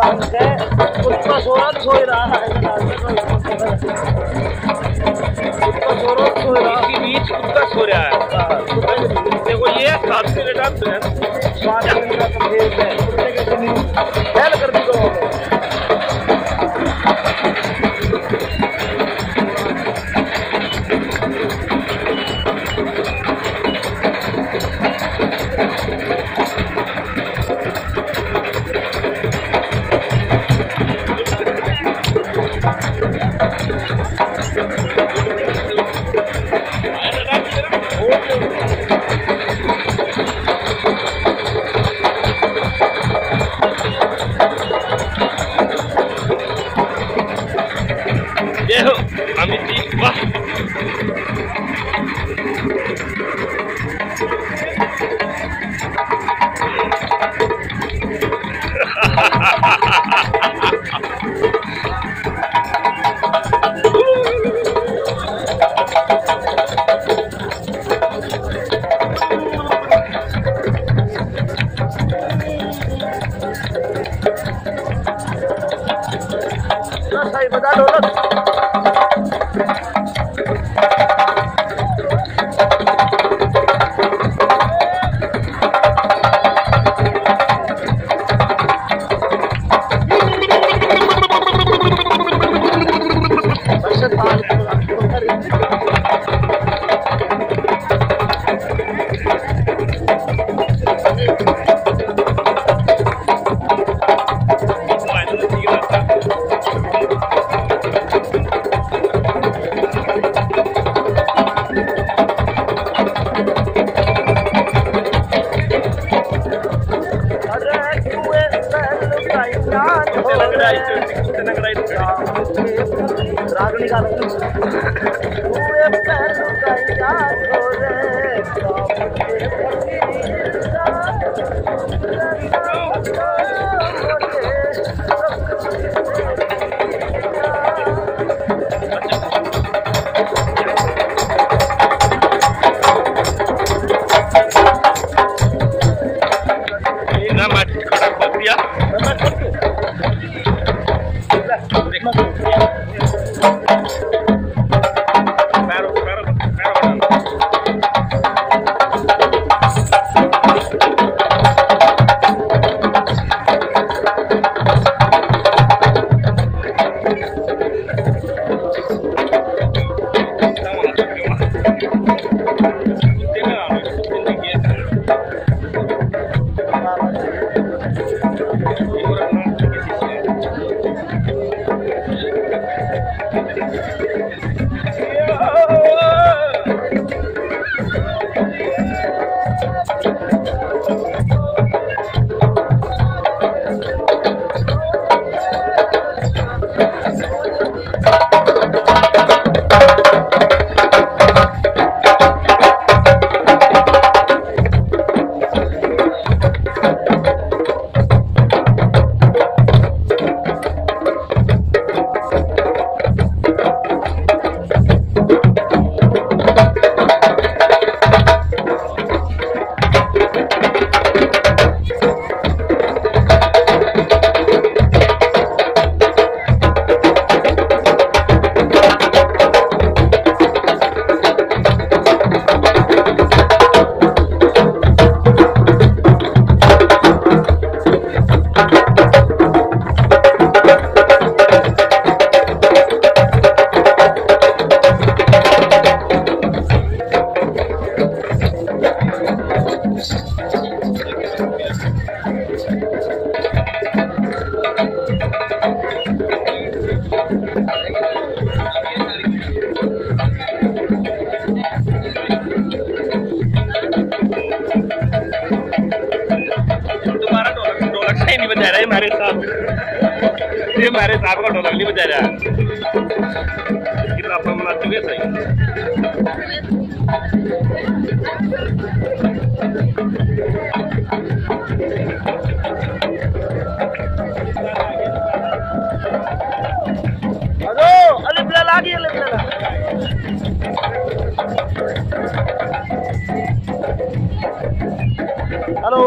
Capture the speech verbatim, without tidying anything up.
कुत्ता सो रहा, सो रहा है। कुत्ता सो रहा, सो रहा। इसी बीच कुत्ता सो रहा है। हाँ, कुत्ता के बीच। देखो, ये सात मिनट आप जो है। सात मिनट का तो खेल है। कुत्ते के जमीन फैल कर दी तो। जय हो अमित जी, वाह। ना, मैं खड़ा कर दिया। पैरों, पैरों, पैरों। दोबारा ढोलक, ढोलक सही नहीं बजा रहा है हमारे साहब। ये हमारे साहब का ढोलक नहीं बजा रहा। कितना अपन बना चुके सही। हेलो, अलिफ लैला आ गई, अलिफ लैला। हेलो।